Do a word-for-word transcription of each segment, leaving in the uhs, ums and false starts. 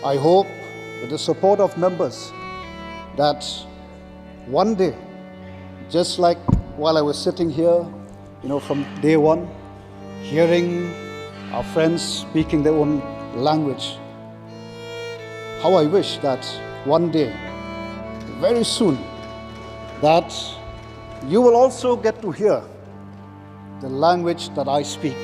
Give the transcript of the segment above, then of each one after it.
I hope, with the support of members, that one day, just like while I was sitting here, you know, from day one, hearing our friends speaking their own language, how I wish that one day, very soon, that you will also get to hear the language that I speak,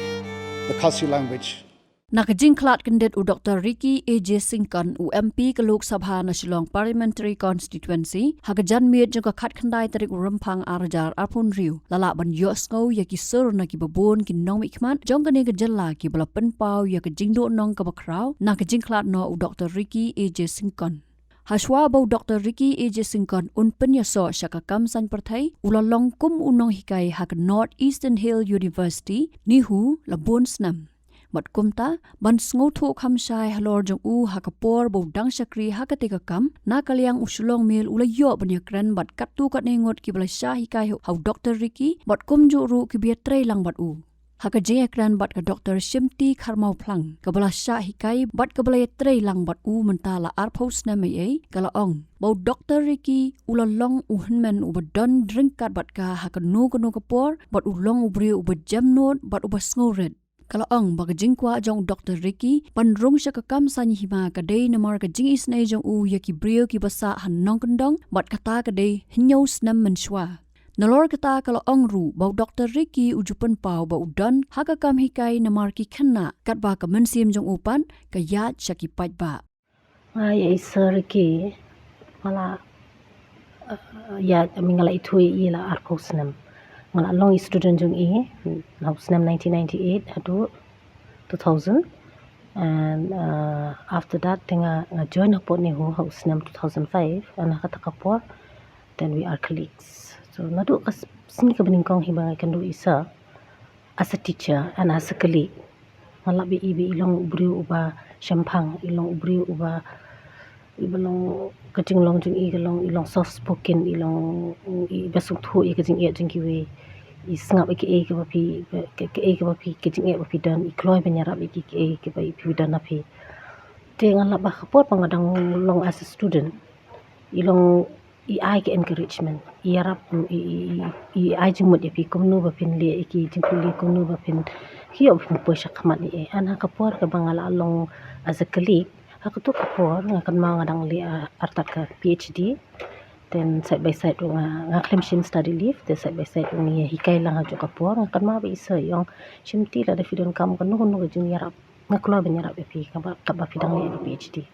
the Khasi language. Na ka jingkhlad kyndit u Dr Ricky AJ Syngkon, u MP ka Lok Sabha na Shillong Parliamentary Constituency, ha ka janmiet jong ka khatkhyndai tarik u Rymphang arhajar arphew hynriew, la lah ban ïohsngew ïa ki sur na kiba bun ki nongmihkhmat jong kane ka jylla kiba la pynpaw ïa ka jingduhnong kaba khraw na ka jingkhlad noh u Dr Ricky AJ Syngkon. Hashwa ba u Dr Ricky AJ Syngkon un pynïasoh sha ka kam saiñ pyrthei, u la long kum u nonghikai ha ka North Eastern Hill University, NEHU, la bun snem. Bad kumta, ban sngewthuh kham shai halor jong u ha ka por ba u dang shakri ha kata ka kam, na ka liang u Shillong Mail u la ïoh ban ïakren bad katto katne ngut kiba la shah hikai ha u Dr Ricky, bad kumjuh ruh kiba ïatrei lang bad u. Ha ka jingïakren bad ka Dr Shimti Kharmawphlang, kaba la shah hikai bad kaba la ïatrei lang bad u mynta la arphew snem ei ei, ka la ong ba u Dr Ricky u la long u hynmen uba don ryngkat bad ka ha kano kano ka por, bad u long u briew uba jemnud bad uba sngewrit. Ka la ong ba ka jingkwah jong u Dr Ricky ban rung sha ka kam saiñ hima ka dei namar ka jingisynei jong u ïa ki briew kiba sah ha nongkyndong, bad kata ka dei hynñiew snem mynshuwa. Nalor kata, ka la ong ruh ba u Dr Ricky u ju pynpaw ba u don ha ka kam hikai namar ki khynnah, katba ka mynsiem jong u pat ka ïaid sha ki paidbah. Nga ïa i Sir Ricky, nga la, eh, ïa, I mean, nga la ithuh ïa i la arphew snem. Nga la long i student jong i ha u snem nineteen ninety-eight haduh two thousand. And, uh, after that, te nga, nga join hapoh NEHU ha u snem two thousand five, and ha kata ka por, then we are colleagues. So, naduh ka s-, sngi kaba nyngkong hi ba nga ïakynduh i Sir, as a teacher and as a colleague, nga lap ïa i ba i long u briew uba shemphang, i long u briew uba, i ba long, ka jinglong jong i ka long, i long soft spoken, i long, i ba sngewthuh ïa ka jingeh jong kiwei. I sngap ïa kaei kaba phi, ka, kaei kaba phi, ka jingeh ba phi don, i kloi ban ïarap ïa ki, kaei kaba phi don ha phi. Te nga lap ba ha ka por ba nga dang long as a student, i long, i ai ka encouragement, i ïarap, i, i, i, i ai jingmut ïa phi kumno ba phin leh ïa ki jingpule, kumno ba phin, ki ïoh ba phin poi sha khmat ïa i. And ha ka por kaba nga la long as a colleague, ha kato ka por nga kynmaw nga dang leh, ah, artat ka PhD. Then side by side ruh nga, nga khlem shim study leave, then side by side ruh nga ïa hikai lang ha kato ka por. Nga kynmaw ba i Sir i ong, Shimti, lada phi donkam kano kano ka jingïarap, nga kloi ban ïarap ïa phi, kaba, kaba phi dang leh ïa ka PhD.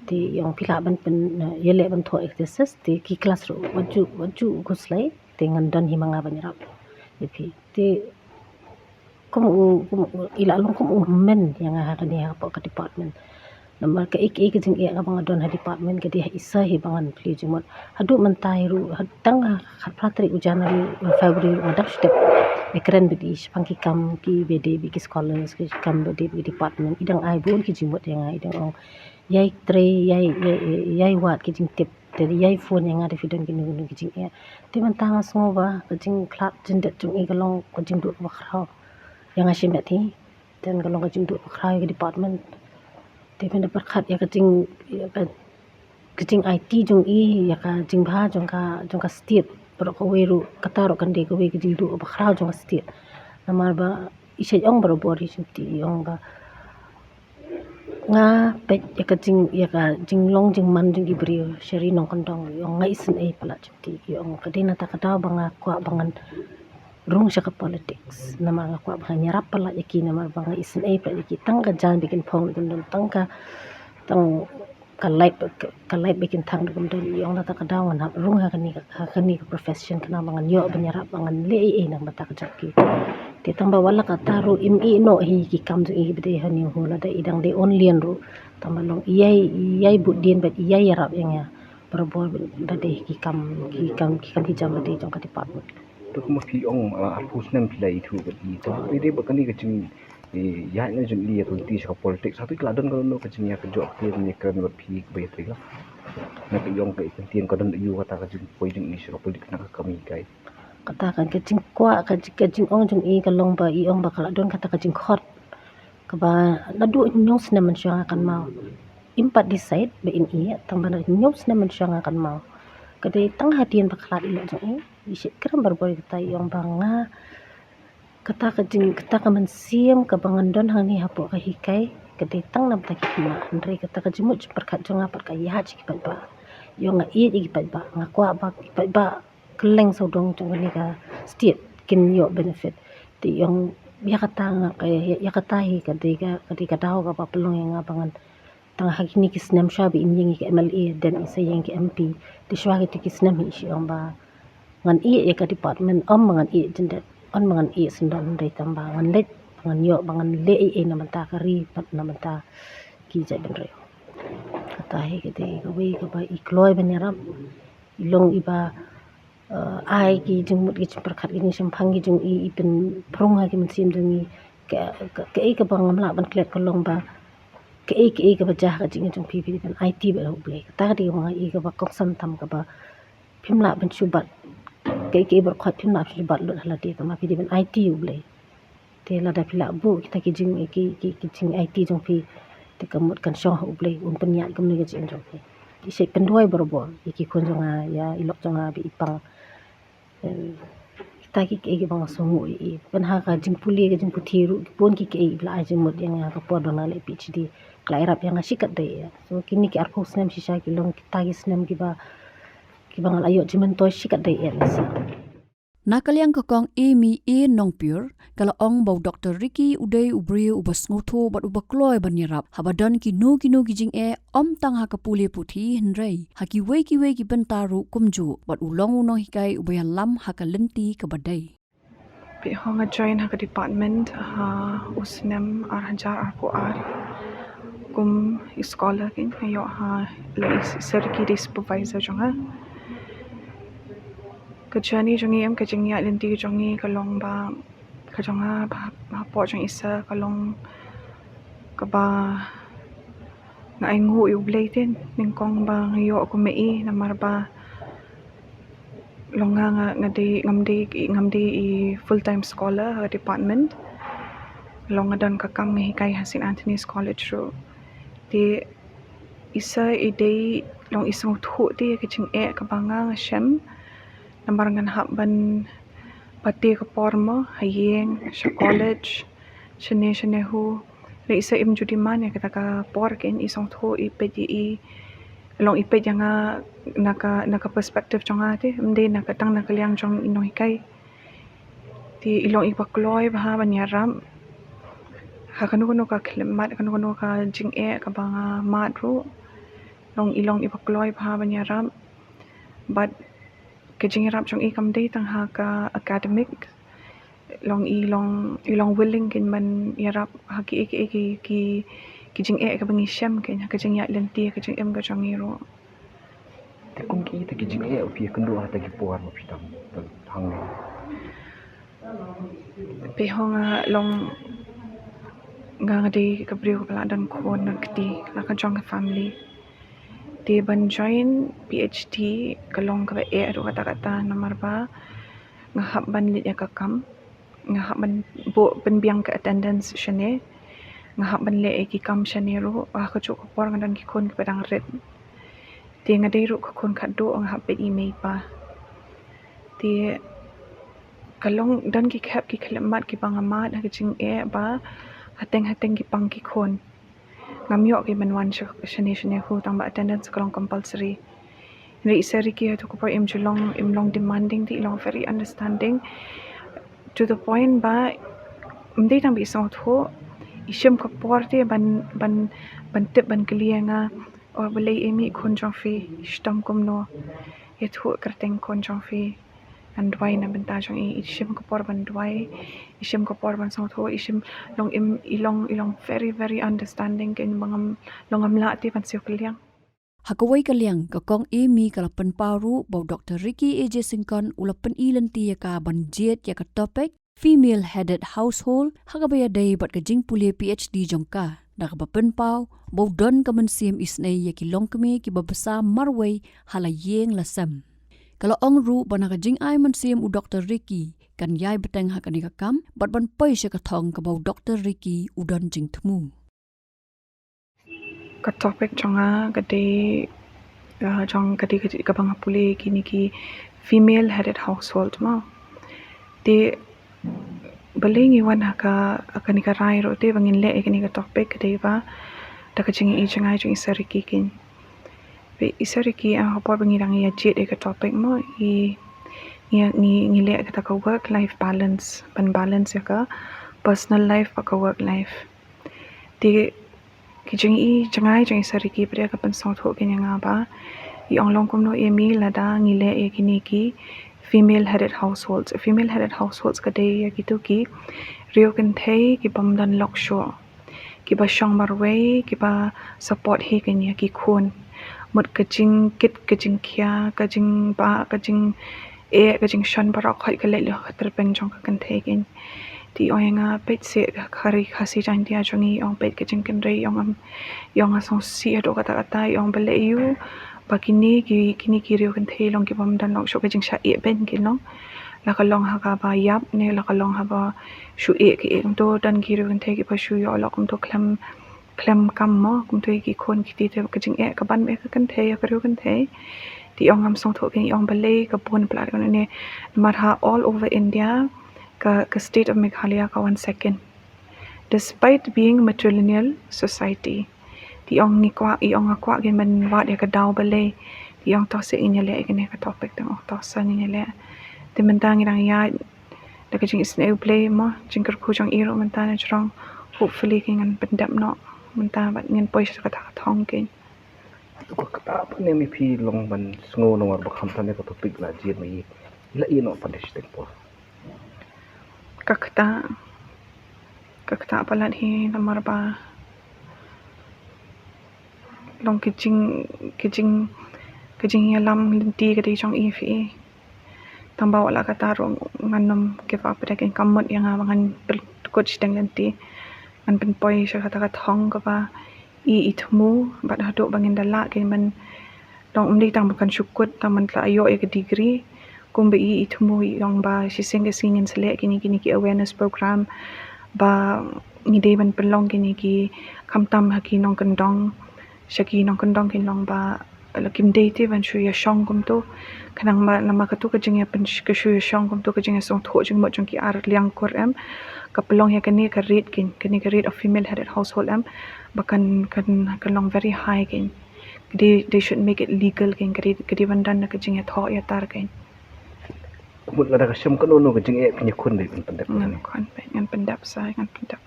Te i ong phi lah ban pyn, eh, ïaleh ban thoh ïa ka thesis, te ki klas ruh wat ju, wat ju khuslai, te ngan don hi ma nga ban ïarap ïa phi. Te kum u, kum u, i la long kum u hynmen ïa nga ha kane, hapoh ka department. Namar kaei kaei ka jingeh kaba nga don ha department ka dei ha i Sir hi ba ngan plie jingmut. Haduh mynta hi ruh, ha, tang ha khatphra tarik u January, u February ruh nga dang shu dep ïakren bad i shaphang ki kam kiba dei bad ki scholars, ki kam ba dei bad ki department. I dang ai bun ki jingmut ïa nga, i dang ong, ïai trei, ïai, ïai, ïai wad ki jingtip, te ïai phone ïa nga lada phi don kino kino ki jingeh. Te mynta nga sngew ba ka jingkhlad jingdit jong i ka long ka jingduh kaba khraw ïa nga shimet hi. Then ka long ka jingduh kaba khraw ïa ka department. Te pynban pyrkhat ïa ka jing, ïa ka, ka jingaiti jong i ïa ka jingbha jong ka, jong ka state. Baroh kawei ruh, kata ruh kan dei kawei ka jingduh kaba khraw jong ka state. Namar ba i Sir i ong barabor, i Shimti, i ong ba nga peit ïa ka jing, ïa ka jinglong jingman jong ki briew sha ri nongkyndong, i ong nga isynei palat, Shimti, i ong ka dei na kata ka daw ba nga kwah ba ngan rung sha ka politics. Namar nga kwah ba ngan ïarap palat ïa ki, namar ba nga isynei palat ïa ki. Tang ka jaiñ ba kin phong ruh kam don, tang ka, tang ka light, ka, ka light ba kin thang ruh kam don. I ong na kata ka daw ngan hap rung ha kane ka, ha kane ka profession, khnang ba ngan ïoh ban ïarap, ba ngan leh ei ei na ka bynta ka jong ki. Te tang ba wat la kata ruh im ïeh noh hi ki kam jong i ba dei ha NEHU, lada i dang dei un lien ruh. Tang ba long i ïai, i ïai bud dien bad i ïai ïarap ïa nga barabor ba dei ki kam, ki kam, ki kam ki jam ba dei jong ka department. Te kumba phi ong, ah, arphew snem phi la ithuh bad i. Te phi dei ba kane ka jing, eh, ïaid na jong i ïa ka lynti sha ka politics, hato ki la don kano kano ka jingïakynjoh ktien ïakren bad phi kaba ïatrei lang? Na ka ïong ka i kyntien ka don aiu kata ka jingpoi jong i sha ka politics na ka kam hikai? Kata ka, ka jingkwah, ka jing, ka jingong jong i ka long ba i ong ba ka la don kata ka jingkhot kaba naduh hynñiew snem mynshuwa nga kynmaw. im pat decide ba in ïeh, tang ba na hynñiew snem mynshuwa nga kynmaw. Ka dei tang hadien ba khlad ïa i lok jong i, i shait kren barabor ïa kata, i ong ba nga, kata ka jing, kata ka mynsiem kaba ngan don hangne hapoh ka hikai, ka dei tang namar ki khynnah, hynrei kata ka jingmut jingpyrkhat jong nga pat ka ïaid sha ki paidbah. I ong nga ïeit ïa ki paidbah, nga kwah ba ki paidbah kylleng sawdong jong kane ka state kin ïoh benefit. Te i ong ïa kata nga, ïa, ïa kata hi ka dei ka, ka dei ka daw kaba pynlong ïa nga ba ngan, tang ha kine ki snem shuwa ba im ïeng ïa ka M L A, dang i sa ïeng ïa ka M P. Te shuwa kito ki snem hi i ong ba ngan ïeh ïa ka department, ym ba ngan ïeh jyndet, ym ba ngan ïeh syndon, hynrei tang ba ngan leit, ba ngan ïoh, ba ngan leh ei ei na bynta ka ri bad na bynta ki jaitbynriew. Kata hi ka dei kawei kaba i kloi ban ïarap, i long iba, eh, ai ki jingmut ki jingpyrkhat ki jingshemphang ki jong i, i pynphrung ha ki mynsiem jong i. Ka, ka, kaei kaba ngam lah ban klet ka long ba kaei kaei kaba jia ha ka jingim jong phi, phi dei ban aiti beit ha U Blei. Kata ka dei kaba nga i kaba kongsan tam, kaba phim lah ban shu bat, kaei kaei baroh khoit phim lah ban shu bat lut ha lade, tang ba phi dei ban aiti U Blei. Te lada phi lah buh kita ki jing, ki, ki, ki jingaiti jong phi, te ka mut kan shong ha U Blei un pynïaid kumne ka jingim jong phi. I shait pynduwai barabor ïa ki khun jong nga, ïa i lok jong nga ba i pang. Em, kita ki kaei kiba nga sngewnguh ïa i. Ban ha ka jingpule ka jingputhi ruh, ki bun ki kaei ba la ai jingmut ïa nga ha ka por ba nga leh PhD, ka la ïarap ïa nga shikatdei ïa. So kine ki arphew snem shisha ki long kita ki snem kiba, kiba nga la ïoh jingmyntoi shikatdei ïa nga sa. Na ka liang ka Kong Amy A Nongpyiur, ka la ong ba u Doctor Ricky u dei u briew uba sngewthuh bad uba kloi ban ïarap, haba don kino kino ki jingeh, ym tang ha ka pule puthi hynrei ha kiwei kiwei ki bynta ruh kumjuh, bad u long u nonghikai uba ïalam ha ka lynti kaba dei. Phi hong nga join ha ka department ha u snem ar hajar arphew ar kum i scholar, keiñ nga ïoh ha, la i Sir Ricky dei supervisor jong nga. Ka journey jong ngi, em, ka jingïaid lynti jong ngi ka long ba, ka jong nga ba, ba hapoh jong i Sir ka long kaba nga ainguh ïa U Blei te, nyngkong ba nga ïoh kum i, namar ba long nga, nga, nga dei, ngam dei, ngam dei i full time scholar ha department. Long nga don ka kam nga hikai ha Saint Anthony's College ruh. Te i Sir i dei long i sngewthuh te ka jingeh kaba nga, nga shem. Namar ngan hap ban pate ka por mo ha ïing, sha college, shane shane ho. Lei i Sir im ju demand ïa kata ka por, keiñ i sngewthuh, i peit ïa i, long i peit ïa nga na ka, na ka perspective jong nga te, ym dei na ka, tang na ka liang jong i nonghikai. Te i long iba kloi bha ban ïarap ha kano kano ka khyllipmat, kano kano ka jingeh kaba nga mad ruh. Long i long iba kloi bha ban ïarap. Bad ka jingïarap jong i kam dei tang ha ka academic. Long i long, i long willing keiñ ban ïarap ha ki, ki, ki, ki, ki jingeh kaba ngi shem, keiñ ha ka jingïaid lynti, ha ka jingim ka jong ngi ruh. Te kum kita ki jingeh phi ïakynduh ha kita ki por ba phi dang, dang hangne? Phi hong, ah, long nga, nga dei ka briew kaba la don khun don kti, la ka jong ka family. Te ban join PhD ka long kaba eh ruh katta katta, namar ba nga hap ban leit ïa ka kam, nga hap ban buh pynbiang ka attendance shane, nga hap ban leh ïa ki kam shane ruh, ha kajuh ka por nga don ki khun kiba dang rit. Te nga dei ruh ka khun khatduh, nga hap peit i mei i pa. Te ka long don ki khep ki khyllipmat kiba nga mad ha ka jingeh ba hateng hateng ki pang ki khun. Ngam ïoh keiñ ban wan sha, shane shane ho, tang ba attendance ka long compulsory. Hynrei i Sir Ricky ha kato ka por im ju long, im long demanding te i long very understanding. To the point ba ym dei tang ba i sngewthuh, i shim ka por te ban, ban, ban tip, ban kylli ïa nga, "O balei Amy, khun jong phi shitom kumno? Ïathuh kyrteng khun jong phi." Ngan duwai na bynta jong i, i shim ka por ban duwai, i shim ka por ban sngewthuh, i shim long im, i long, i long very, very understanding, keiñ ba ngam, long ngam lah te ban siew kylliang. Ha kawei ka liang, ka Kong Amy ka la pynpaw ruh ba u Doctor Ricky A J Syngkon u la pyni lynti ïa ka ban jied ïa ka topic Female Headed Household ha kaba ïadei bad ka jingpule PhD jong ka, da kaba pynpaw ba u don ka mynsiem isynei ïa ki longkmie kiba bsa marwei ha la ïing la sem. Ka la ong ruh ba na ka jingai mynsiem u Doctor Ricky kan ïai bteng ha kane ka kam bad ban poi sha ka thong kaba u Doctor Ricky u don jingthmu. Ka topic jong nga ka dei, uh, jong ka dei ka, ka ba nga pule kine ki female headed household mo. Te balei ngi wan ha ka, ha kane ka rai ruh te ba ngin leh ïa kane ka topic ka dei ba da ka jingïohi jngai jong i Sariki keiñ. Ba i Sariki, ah, ha por ba ngi dang ïa jied ïa ka topic mo, i ngi, ngi, ngi leh kata ka work life balance, ban balance ïa ka personal life bad ka work life. Te ki jingïohi jngai jong i Sariki pat ka pynsngewthuh keiñ ïa nga ba i ong long kumno ïa mi lada ngi leh ïa kine ki female headed households. Female headed households ka dei ïa kito ki riew kynthei ki bym don lok shuh, ki ba shong marwei, ki ba support hi keiñ ïa ki khun. Mut ka jingkit, ka jingkhia, ka jingbah, ka jingeh, ka jingshon baroh khoit ka leit lyngba ka tyrpeng jong ka kynthei keiñ. Te i ong ïa nga peit seh ka ri Khasi Jaiñtia jong ngi, i ong peit ka jingkynrei, i ong am, i ong nga sngewsih haduh katta katta, i ong balei ïa u ba kine ki, kine ki riew kynthei long ki bym don lok shuh, ka jingshah ïeh beiñ ki long. La ka long ha kaba ïap ne la ka long haba shu ïeh ki ïeh kumto, don ki riew kynthei ki ba shu ïoh lok kumto khlem, khlem kam mo, kumto ïa ki khun ki ti te ka jingeh ka ban ïa ka kynthei, ïa ka riew kynthei. Te i ong ngam sngewthuh keiñ, i ong balei ka bun palat kane, namar ha all over India ka, ka state of Meghalaya ka wan second despite being matrilineal society. Te i ong ngi kwah, i ong nga kwah keiñ ban wad ïa ka daw balei. Te i ong to seh ngin ïa leh ïa kane ka topic, te nga ong to seh ngin ïa leh. Te mynta ngi dang ïaid da ka jingisynei U Blei mo, jingkyrkhu jong i ruh mynta na jrong, hopefully keiñ ngan pyndep noh mynta bad ngin poi sha kata ka thong keiñ. Ka kata pat ne mi phi long ban sngew namar ba khamtam ïa ka topic la jied ma i, la ïeh noh pat da shiteng por. Ka kata, ka kata palat hi namar ba long ka jing, ka jing, ka jingïalam lynti ka dei jong i phi. Tang ba wat la kata ruh ngan nym give up, da keiñ kam mut ïa nga ba ngan pynkut shiteng lynti, ngan pynpoi sha kata ka thong kaba i, i thmu bad haduh ba ngin da lah keiñ ban long, ym dei tang ba kan shu kut, tang ban tla ïoh ïa ka degree. Kumba i, i thmu i ong ba shisien ka sngi ngin sa leh kine, kine ki awareness program ba ngi dei ban pynlong kine ki, khamtam ha ki nongkyndong, sha ki nongkyndong kin long ba la kim dei te ban shu ïa shong kumto. Khnang ba namar katu ka jingïa pyn, ka shu ïa shong kumto, ka jingïa sngewthuh jingmut jong ki ar liang kur em, ka pynlong ïa kane ka rate keiñ, kane ka rate of female headed household em, ba kan, kan, kan long very high keiñ. Ka dei, they should make it legal keiñ, ka dei, ka dei ban don na ka jingïathoh ïatar keiñ. Mut lada ka shem kano kano ka jingeh phi ïakhun dei ban pyndep. Ngan khun, ngan pyndep sa, ngan pyndep.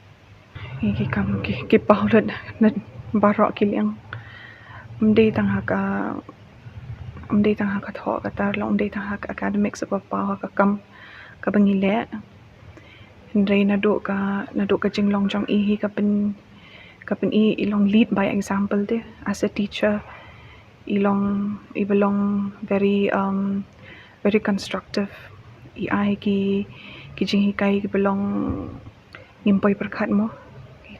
Ngi ki kam ki, ki paw lut na baroh ki liang. Ym dei tang ha ka, ym dei tang ha ka thoh ka tar, la ym dei tang ha ka academics, ba paw ha ka kam kaba ngi leh. Hynrei naduh ka, naduh ka jinglong jong i hi ka pyn, ka pyn i, i long lead by example te as a teacher. I long, i ba long very, um, very constructive. I ai ki, ki jinghikai ki ba long ngim poi pyrkhat mo.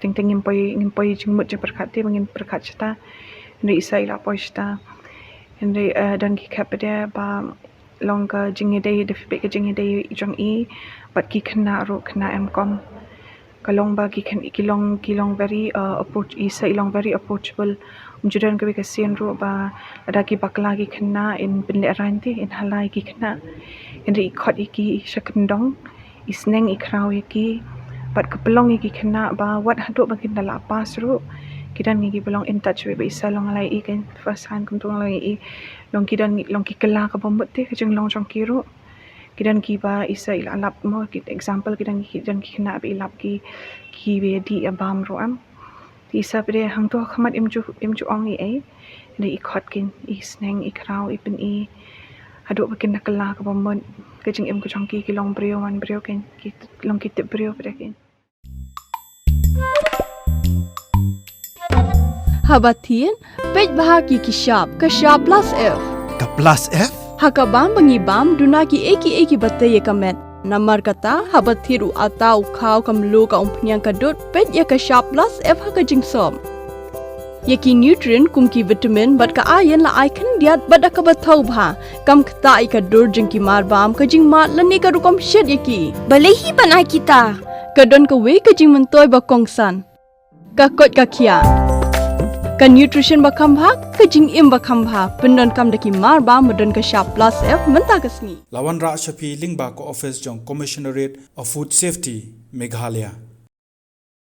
Teng teng ngim poi, ngim poi jingmut jingpyrkhat te ba ngin pyrkhat shata. Hynrei i sa i la poi shata. Hynrei, eh, don ki khep pat de ba long ka jingïadei, da phi peit ka jingïadei jong i bad ki khynnah ruh, khynnah em kom. Ka long ba ki khyn, ki long, ki long very, uh, approach, i sa i long very approachable. Ym ju don kawei ka sien ruh ba lada ki bakla ki khynnah in pynlehrain te, in halai ki khynnah. Hynrei i khot ïa ki sha kyndong, i sneng i khraw ïa ki. Bad ka pynlong ïa ki khynnah ba wat haduh ba kin da lah pass ruh, ki don ngi ki ba long in touch wei ba i sa long lai i keiñ first hand kumto long lai i. Long ki don, long ki kylla kaba mut te ka jinglong jong ki ruh. Ki don ki ba i sa i la lap mo, ki example ki don, ki don ki khynnah ba i lap ki, ki ba dih ïa bam ruh em. Te i sa pat de hangto ha khmat im ju, im ju ong i ei. Hynrei i khot keiñ, i sneng, i khraw, i pyn i. Haduh ba kin da kylla kaba mut, ka jingim ka jong ki, ki long briew man briew keiñ, ki long ki tip briew pat de keiñ. Haba thied, peit bha ki ki shap, ka shap plus F. Ka plus F? Ha ka bam ba ngi bam, duna ki ei ki ei ki ba tei ïa ka met. Namar kata, haba thied u atta u khaw, ka mluh, ka umphniang, ka dud, peit ïa ka shap plus F ha ka jingsop. Ïa ki nutrient kum ki vitamin bad ka iron la ai khyndiat bad da kaba thaw bha. Kam ktah ïa ka dur jong ki marbam, ka jingmad lane ka rukom shet ïa ki. Balei hi ban ai kita? Ka don kawei ka jingmyntoi ba kongsan. Ka koit ka khiah. Ka nutrition ba kham bha, ka jingim ba kham bha, pyndonkam da ki mar ba, ba don ka shap plus F mynta ka sngi. La wanrah sha phi lyngba ka office jong Commissionerate of Food Safety, Meghalaya.